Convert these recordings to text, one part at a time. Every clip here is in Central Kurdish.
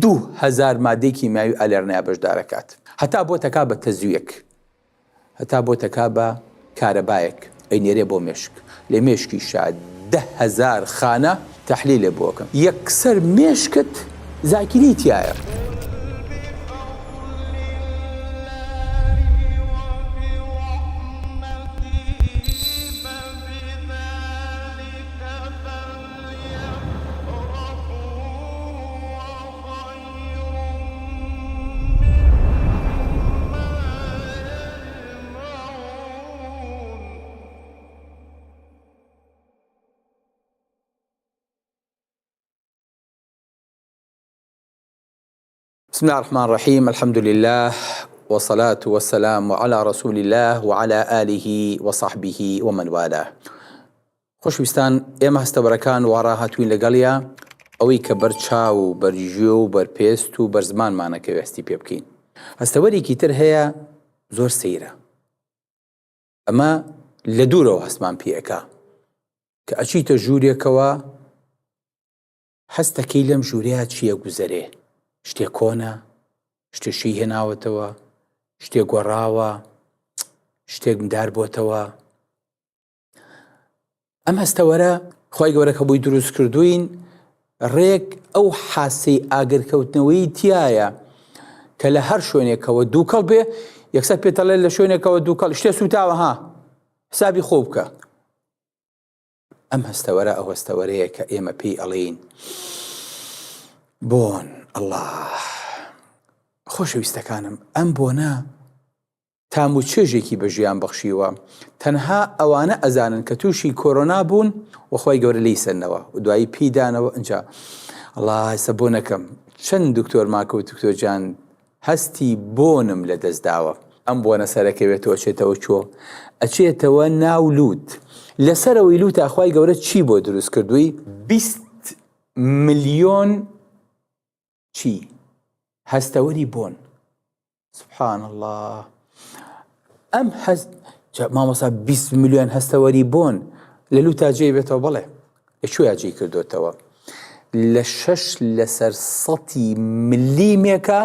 2000 مادەی کیمیاوی ئالێرنیا بەشدارەکات هەتا بۆتەکا بە تەزویەک هەتا بۆتەکا بە کارەبایەک ئەینێرێ بۆ مێشک لە مێشکیشا 10,000 خانە تەحلیلێ بۆ ئەکەن یەکسەر مێشکت زاکیرەی تیایە. بسم الله الرحمن الرحيم الحمد لله والصلاة والسلام على رسول الله وعلى آله وصحبه ومن والاه خۆشویستان ئێمە هەستەوەرەکان وا ڕاهاتووین لەگەڵیا ئەوەی کە بەر چاو و بەر گوێ و بەر پێست و بەر زمانمانەکەوێ هەستی پێ بکەین هەستەوەرێکی تر هەیە زۆر سەیرە ئەمە لە دوورەوە هەستمان پێ ئەکا کە ئەچیتە ژوورێکەوە هەستەکەی لەم ژوورەیە چییە گوزەرێ شتێ کۆنە شتێ شی هێناوەتەوە شتێ گۆڕاوە شتێک مدار بۆتەوە ئەم هەستەوەرە خی گەورە کە بۆی دروست کردوین ڕێک ئەو حاسی ئاگرکەوتنەوەی تایە کە لە هەر شوێنێکەوە دووکەڵ بێ یەکسەر پێتەڵێت لە شوێنێکەوە دووکەڵ شتێ سوتاوە ها حسابی خۆ بکە ئەم هەستەوەرە ئەو هەستەوەرەیە کە ئێمە پێی ئەڵێین بۆن ئەله خۆشەویستەکانم ئەم بۆنە تام و چێژێکی بە ژیان بەخشیوە، تەنها ئەوانە ئەزانن کە تووشی کۆرۆنا بوون و خوای گەورە لێی سەندنەوە و دوایی پێی دانەوە ئینجا ئەڵا ئێستا بۆ نەکەم چەند دکتۆر ماکەوت دکتۆر جان هەستی بۆنم لە دەست داوە. ئەم بۆنە سەرەکەوێتەوە ئەچێتەوە کوێ؟ ئەچێتەوە ناو لووت لەسەرەوەی لووتا خوای گەورە چی بۆ دروست کردووی؟ 20 ملیۆن چی؟ هەستەوەری بۆن. سبحان اللە ئەم هەست مامۆسا 20 ملیۆن هەستەوەری بۆن لە لوتا جێ بێتەوە بڵێ لە کوێیا جێی کردوتەوە لە شەش لەسەر سەتی ملیمێکە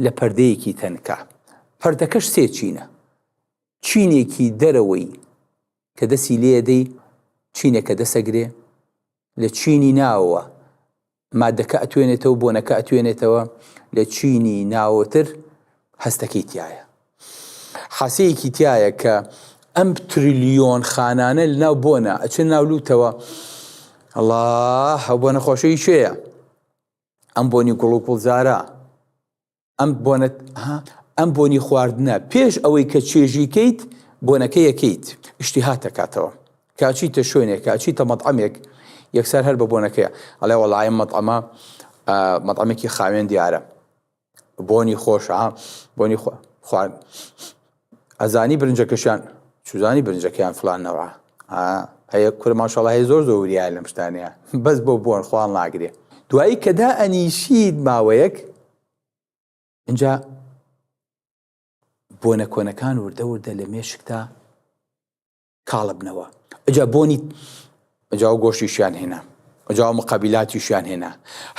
لە پەردەیەکی تەنکە پەردەکەش سێ چینە چینێکی دەرەوەی کە دەسی لێدەی چینێکە دەسەگرێ لە چینی ناوەوە مادەکە ئەتوێنێتەوە بۆنەکە ئەتوێنێتەوە لە چینی ناوەتر هەستەکەی تایە حاسەیەکی تایە کە ئەم تریلیۆن خانانە لە ناو بۆنە ئەچن ناو لوتەوە الله ئەو بۆنە خۆشەی شێیە ئەم بۆنی گوڵ و گوڵزارە ئەم بۆنە ئەم بۆنی خواردنە پێش ئەوەی کە چێژی کەیت بۆنەکە یەکەیت ئیشتیها تەکاتەوە کاچیتە شوێنێک کاچیتە مەطعەمێک یەکسەر هەر بە بۆنەکەیە ئەڵێ وەڵای مەطعەمە مەطعەمێکی خاوێن دیارە بۆنی خۆشە بۆنی خوارد ئەزانی برنجەکەشیان چزانی برنجەکەیان فلان نەوە هەیە کورە ماشەڵا هەیە زۆر زۆر وریایە لەم شتانەیە بەس بۆ بۆن خواڵ ناگرێ دوایی کە دا ئەنیشیت ماوەیەک اینجا بۆنە کۆنەکان وردە وردە لە مێشکتا کاڵبنەوە ئەجا بۆنی ئەجا و گۆشتیشیان هێنا ئەجا و مقابلاتیشیان هێنا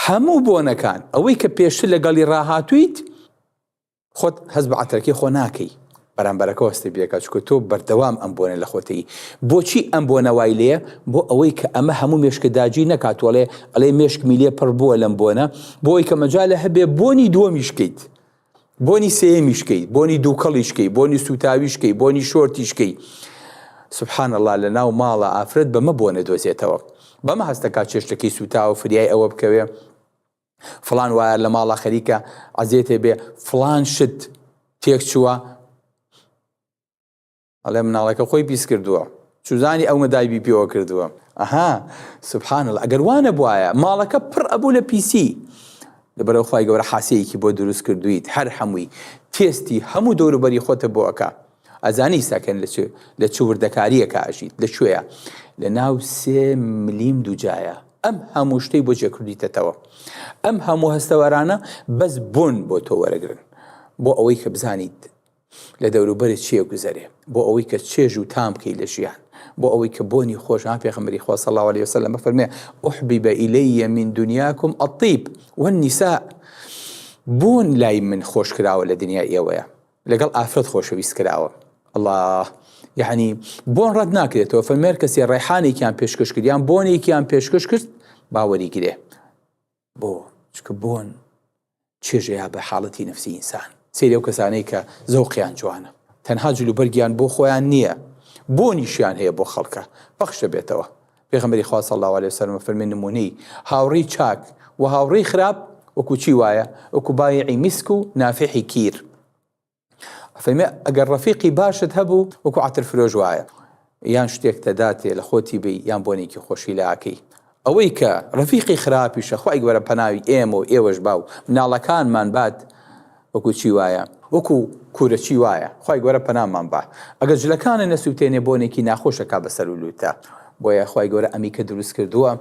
هەموو بۆنەکان ئەوەی کە پێشتر لەگەڵی ڕاهاتوویت خۆت هەست بە عەترەکەی خۆ ناکەی بەرامبەرەکە هەستی پێکا چونکە تۆ بەردەوام ئەم بۆنە لە خۆتەی بۆچی ئەم بۆنە وای لێیە بۆ ئەوەی کە ئەمە هەموو مێشکە داگیر نەکات وەڵێ ئەڵێ مێشکمی لێ پڕ بووە لەم بۆنە بۆ ئەوەی کە مەجالە هەبێ بۆنی دووەمیش کەیت بۆنی سێیەمیش کەیت بۆنی دووکەڵیش کەی بۆنی سووتاویش کەی بۆنی شۆرتیش کەی سبحان الله لە ناو ماڵە ئافرەت بەمە بۆنە دۆزێتەوە بەمە هەستەکا چێشتەکەی سووتاوە فریای ئەوە بکەوێ فڵان وایە لە ماڵا خەریکە عەزێتێ بێ فڵان شت تێک چووە ئەڵێ مناڵەکە خۆی پیس کردووە چوزانی ئەو مەدایبی پێوە کردووە ئەها سبحان الله ئەگەر وانە بواە ماڵەکە پڕ ئەبوو لە پیسی لەبەرەوە خی گەورە حاسەیەکی بۆ دروست کردویت هەر هەمووی تێستی هەموو دەوروبەری خۆتە بۆ ئەکا ئەزانی ساکەن لە چ لە چ وردەکاریەکە ئەژیت لە کوێیە لە ناو سێ ملیم دووجایە ئەم هەموو شتەی بۆ جێکردیتەتەوە ئەم هەموو هەستەوەرانە بەس بۆن بۆ تۆ وەرەگرن بۆ ئەوەی کە بزانیت لە دەوروبەرت چیە گوزەرێ بۆ ئەوەی کە چێژ و تام بکەیت لە ژیان. بۆ ئەوەی کە بۆنی خۆش ها پێغەمبەری خوا صلی الله علیه وسلم بفەرمێ احبب الی من دنیاکم الطیب والنساء بۆن لای من خۆش کراوە لە دنیای ئێوەیە لەگەڵ ئافرەت خۆشەویست کراوە الله یعنی بۆن ڕەت ناکرێتەوە فەرمێر کەسی ڕێحانێکیان پێشکەش کرد یان بۆنێکیان پێشکەش کرد باوەری گرێ بۆ چکە بۆن چێژەیا بە حاڵەتی نەفسی ئینسان. سەیری ئەو کەسانەی کە زەوقیان جوانە تەنها جلوبەرگیان بۆ خۆیان نییە بۆنیشیان هەیە بۆ خەڵکە پەخش دەبێتەوە. پێغەمبەری خوا صلی اللە علیە وسلم فەرمی نمونەی هاوڕێی چاک و هاوڕێی خراپ وەکو چی وایە وەکو بایعی میسک و نافحی کیر. فەرمی ئەگەر ڕەفیقی باشت هەبوو وەکو عەتر فرۆش وایە یان شتێک تەداتێ لە خۆتی بی یان بۆنێکی خۆشی لاکەی ئەوەی کە ڕەفیقی خراپیشە خوای گەورە پەناوی ئێمە و ئێوەش با و مناڵەکانمان بات وەکو چی وایە وەکو کورەچی وایە خوای گەورە پەنامان با ئەگەر جلەکانە نەسووتێنێ بۆنێکی ناخۆشەکا بەسەر و لوتە بۆیە خوای گەورە ئەمی کە دروست کردووە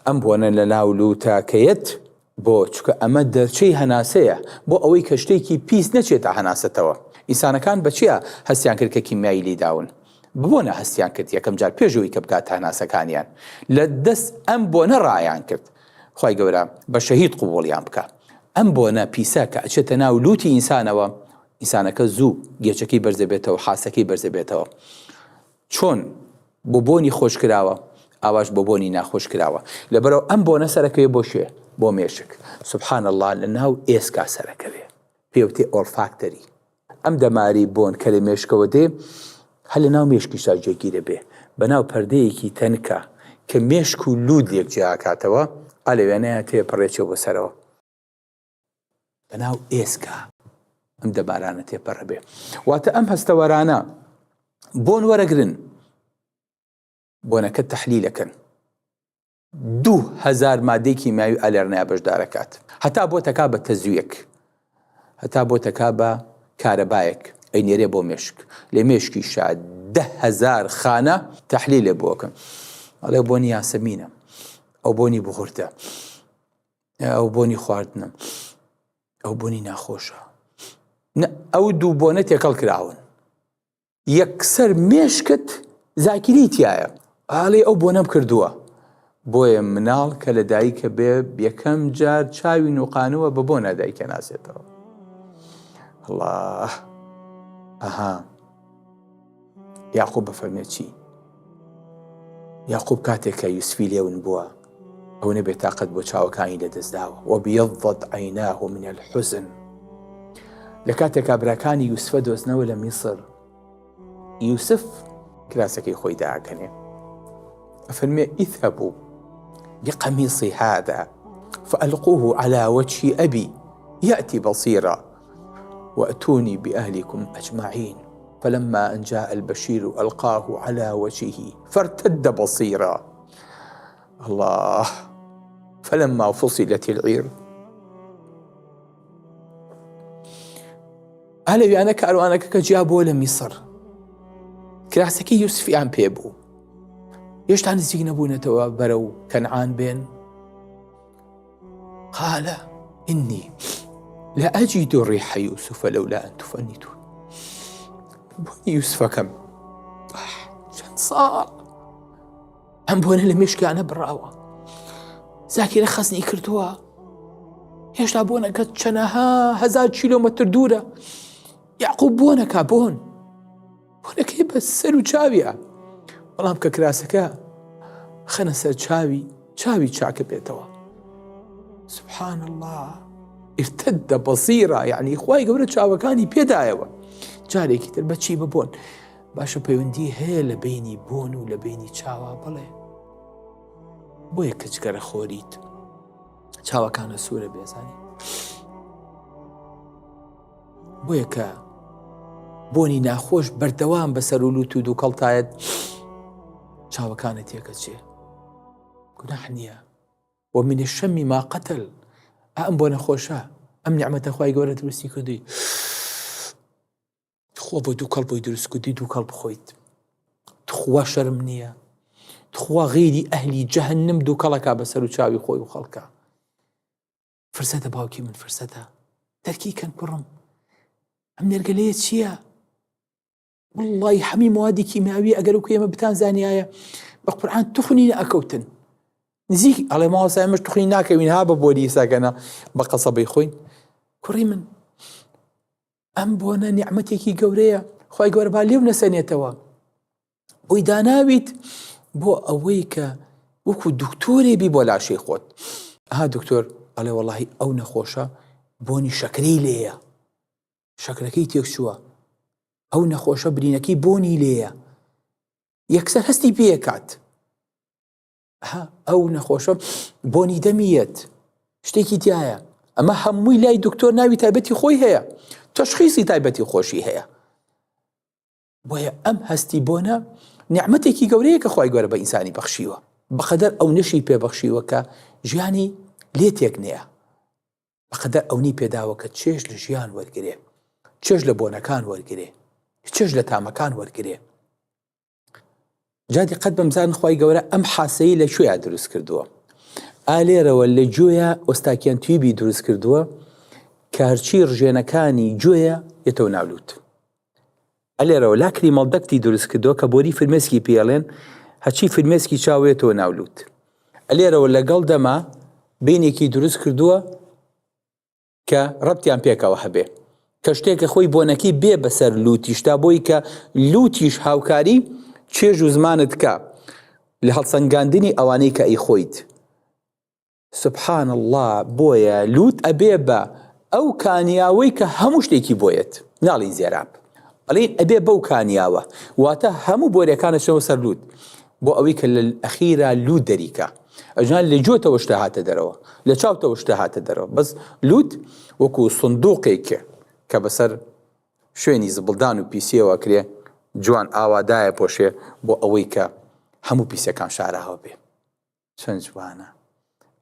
ئەم بۆنە لە ناو لوتەکەیەت بۆ؟ چونکە ئەمە دەرچەی هەناسەیە بۆ ئەوەی کە شتێکی پیس نەچێتە هەناسەتەوە. ئینسانەکان بە چیا هەستیان کرد کە کیمیایی لێی داون؟ بە بۆنە هەستیان کرد یەکەم جار پێش ئەوەی کە بگاتە هەناسەکانیان. لە دەست ئەم بۆنە ڕایان کرد. خوای گەورە بە شەهید قبوڵیان بکا. ئەم بۆنە پیسە کە ئەچێتە ناو لوتی ئینسانەوە، ئینسانەکە زوو گێچەکەی بەرزەبێتەوە، حاسەکەی بەرزەبێتەوە. چۆن بۆ بۆنی خۆش کراوە ئاواش بۆ بۆنی ناخۆش کراوە لەبەرئەوە ئەم بۆنە سەرەکەوێ بۆ کوێ بۆ مێشک سبحان اللە لە ناو ئێسکا سەرەکەوێ پێوتێ olfactory ئەم دەماری بۆن کە لە مێشکەوە دێ هەر لە ناو مێشکیشدا جێگیرە بێ بە ناو پەردەیەکی تەنکە کە مێشک و لووت لێک جیاکاتەوە ئا لەوێنەیە تێپەڕێچێ بۆ سەرەوە بەناو ئێسکا ئەم دەمارانە تێپەڕ بێ واتە ئەم هەستەوەرانە بۆن وەرەگرن بۆنەکە تەحلیلەکەن دوهزار مادەی کیمیاوی ئالێرنیا بەشدارەکات هەتا بۆ تەکا بە تەزویەک هەتا بۆ تەکا بە کارەبایەک ئەینێرێ بۆ مێشک لە مێشکیشا دههزار خانە تەحلیلێ بۆکەن ئەڵێ بۆنی یاسەمینە ئەو بۆنی بخورتە ئەو بۆنی خواردنە ئەو بۆنی ناخۆشە ئەو دوو بۆنە تێکەڵ کراون یەکسەر مێشکت زاکیری تایە ئاڵێ ئەو بۆنەم کردووە بۆیە مناڵ کە لە دایکە بێ یەکەم جار چاوی نوقانوە بە بۆ نادایکە ناسێتەوە الله ئەها یاقوب بفەرمێ چی؟ یاقوب کاتێک کە یوسفی لێون بووە ئەو نەبێ تاقەت بۆ چاوەکانی لەدەستداوە وبیضت عیناه من الحزن لە کاتێکا براکانی یوسفە دۆزنەوە لە میسر یوسف کراسەکەی خۆی داکەنێ ئەفەرمێ اذهبوا بقميصي هذا فألقوه على وجه أبي يأتي بصيرا وأتوني بأهلكم أجمعين فلما أن جاء البشير ألقاه على وجهه فارتد بصيرا الله فلما فصلت العير ئالەویانە کاروانەکە کە جیا بۆ لە میسر کراسەکەی یوسفیان پێ بوو هێشتا نزیک نەبوونەتەوە بەرەو کەنعان بێن قال إني لا أجد ريح يوسف لولا أن تفندون بۆنی یوسفەکەم چەند ساڵ ئەم بۆنە لە مێشکیانە بڕاوە زاکیرە خەزنی کردووە هێشتا بۆنەکە چەنەها هزار کیلۆمەتر دوورە یاقوب بۆنەکە بۆن بۆنەکەی بە سەر و چاویە بەڵام کە کراسەکە خەنە سەر چاوی چاوی چاکە بێتەوە سبحان الله ارتد بصيرا یعنی خوای گەورە چاوەکانی پێدایەوە جارێکی تر بەچی ببۆن باشە پەیوەندی هەیە لە بینی بۆن و لە بینی چاوە بڵێ بۆیە کەچگەرە خۆریت چاوەکانە سوورە بێزانی بۆیە کە بۆنی ناخۆش بەردەوام بەسەر و لوت و دووکەڵتایەت چاوەکانە تێکەچێ گوناح نییە و من الشم ما قتل ئەم بۆ نەخۆشە ئەم نیعمەتە خوای گەورە دروستی کردووی خۆ بۆ دووکەڵ بۆی دروست کردی دووکەڵ بخۆیت تخوا شەرم نییە تخوا غیری ئەهلی جەهنم دووکەڵەکە بەسەر و چاوی خۆی و خەڵکە فرسەتە باوکی من فرسەتە تەرکی کەن کوڕم ئەم نێرگەلەیە چییە؟ وەڵڵی هەمی موادی کیمیاوی ئەگەر وکو ئێمە بتان زانیایە بە قورئان توخنی نەئەکەوتن نزیک ئەڵێ ماوەسا ئێمەش توخنی ناکەوین ها بە بۆری ساگەنە بە قەسەبەی خۆین کوڕی من ئەم بۆنە نیعمەتێکی گەورەیە خی گەورە با لێو نەسەنێتەوە بۆی داناویت بۆ ئەوەی کە وەکو دکتۆرێ بی بۆ لاشەی خۆت ها دکتۆر ئەڵێ وەڵی ئەو نەخۆشە بۆنی شەکرەی لێیە شەکرەکەی تێکچووە ئەو نەخۆشە برینەکەی بۆنی لێیە یەکسەر هەستی پێکات ئەو نەخۆشە بۆنی دەمیەت شتێکی تایە ئەمە هەمووی لای دکتۆر ناوی تایبەتی خۆی هەیە تەشخیصی تایبەتی خۆشی هەیە بۆیە ئەم هەستی بۆنە نیعمەتێکی گەورەیە کە خوای گەورە بە ئینسانی بەخشیوە بەقەدەر ئەو نەشی پێبەخشیوە کە ژیانی لێ تێک نەیە بەقەدەر ئەونی پێداوە کە چێژ لە ژیان وەرگێ چێژ لە بۆنەکان وەرگێ چێژ لە تامەکان وەرگێ جا دیقەت بەم زان خوای گەورە ئەم حاسەی لە کوێیا دروست کردووە ئا لێرەوە لە گوێیە Eustachian tube ی دروست کردووە کە هەرچی ڕژێنەکانی گوێیە یەتەوە ناو لوت ئەلێرەوە lacrimal duct ی دروست کردووە کە بۆری فرمێسکی پێڵێن هەچی فرمێسکی چاوێتەوە ناو لوت ئەلێرەوە لەگەڵ دەما بینێکی دروست کردووە کە ڕەبتیان پێکەوە هەبێ کە شتێکە خۆی بۆنەکەی بێ بەسەر لوتیشدا بۆی کە لوتیش هاوکاری چێژ و زمانت کە لە هەڵسەنگاندنی ئەوانەی کە ئەیخۆیت سبحان اللە بۆیە لوت ئەبێ بە ئەو کانیاوەی کە هەموو شتێکی بۆیەت ناڵین زێراب ئەڵین ئەبێ بەو کانیاوە واتە هەموو بۆریەکان ئەچنەوە سەر لوت بۆ ئەوەی کە لە ئەخیرا لوت دەریکا ئەژان لە جۆتەوە شتە هاتە دەرەوە لە چاوتەوە شتە هاتە دەرەوە بەس لوت وەکو سندوقێک کە بەسەر شوێنی زبڵدان و پیسیەوە کرێ جوان ئاوادایە پۆشێ بۆ ئەوەی کە هەموو پیسەکان شاراوە بێ چەند جوانە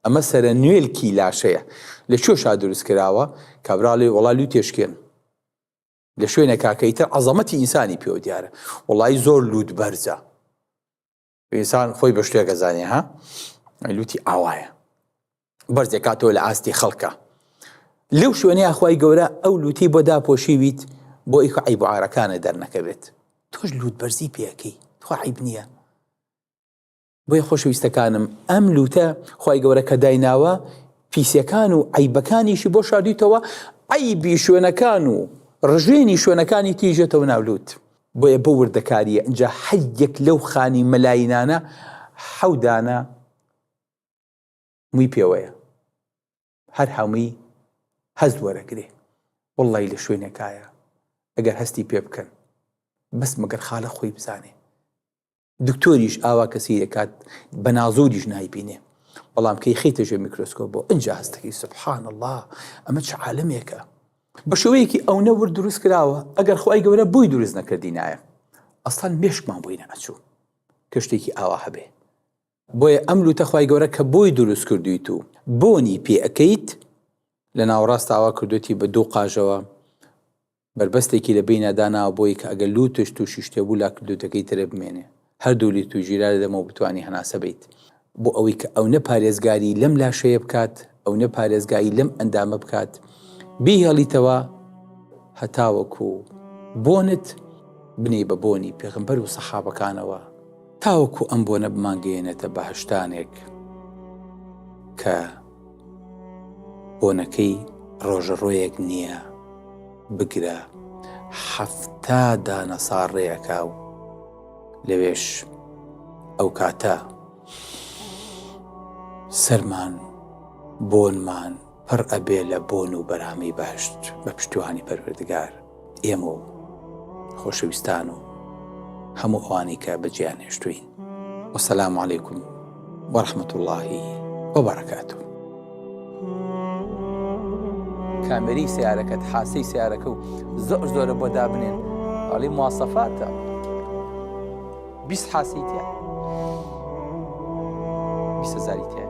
ئەمە سەرە نوێلکی لاشەیە لە کوێ شا دروست کراوە کابرا لێ وەڵا لوو تێشکێن لە شوێنێکا کە ئیتر عەزەمەتی ئینسانی پێوە دیارە وڵی زۆر لووت بەرزە ئینسان خۆی بە شتێکە زانێ ها لوتی ئاوایە بەرزێکاتەوە لە ئاستی خەڵکە لەو شوێنەیە خوای گەورە ئەو لوتی بۆ داپۆشیویت بۆ ئیکە عیب و عارەکانە دەرنەکەوێت تۆش لوت بەرزی پێەکەی تخوا عیب نییە بۆیە خۆشەویستەکانم ئەم لوتە خوای گەورە کە دایناوە پیسیەکان و عەیبەکانیشی بۆ شاردیتەوە عەیبی شوێنەکان و ڕژێنی شوێنەکانی تیژێتەوە ناو لوت بۆیە بۆ وردەکاریە ئینجا هەر یەک لەو خانی مەلاینانە حەودانە موی پێوەیە هەر هەمووی هەست وەرەگرێ وەڵی لە شوێنێکایە ئەگەر هەستی پێ بکەن بەس مەگەر خالە خۆی بزانێ دکتۆریش ئاوا کە سەیری ئەکات بە نازوریش نایبینێ بەڵام کەی خەیتە ژێر میکرۆسکۆپ بۆ ئینجا هەستەکەی سبحان اللە ئەمە چ عالەمێکە بە شێوەیەکی ئەونە ورد دروست کراوە ئەگەر خوای گەورە بۆی دروست نەکردینایە ئەسڵەن مێشکمان بۆی نەئەچوو کە شتێکی ئاوا هەبێ بۆیە ئەم لوتە خوای گەورە کە بۆی دروست کردویت و بۆنی پێ ئەکەیت لە ناوەڕاست ئاوا کردوێتی بە دوو قاژەوە بەربەستێکی لە بەینا داناوە بۆی کە ئەگەر لوتش توشی شتێ بوو لا لوتەکەی ترە بمێنێ هەردوو لوت و ژیرا لە دەمەوە بتوانی هەناسە بەیت بۆ ئەوەی کە ئەونە پارێزگاری لەم لاشەیە بکات ئەونە پارێزگایی لەم ئەندامە بکات بیهێڵیتەوە هەتاوەکو بۆنت بنێی بە بۆنی پێغەمبەر و سەحابەکانەوە تاوەکو ئەم بۆنە بمانگەیەنێتە بەهەشتانێک کە بۆنەکەی ڕۆژەڕۆیەک نییە بگرە حەفتا دانە ساڕێ ئەکا و لەوێش ئەو کاتە سەرمان بۆنمان پڕ ئەبێ لە بۆن و بەرامی بەهشت بە پشتیوانی پەروەردگار ئێمە و خۆشەویستان و هەموو ئەوانەی کە بەجێیان هێشتووین. وەسەلام عەلەیکوم وەرحمەت اللە وبرکاته. کامێرەی سیارەکەت حاسەی سیارەکە و زۆر زۆرە بۆ دابنێن ئەڵی مواسەفاتە 20 حاسی تیا 20 هزاری تیا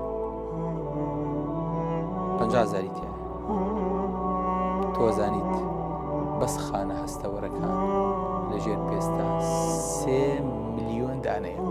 50 هزاری تیا تۆ زانیت بەس خانە هەستەوەرەکان لە ژێر پێستا سێ ملیۆن دانەیە.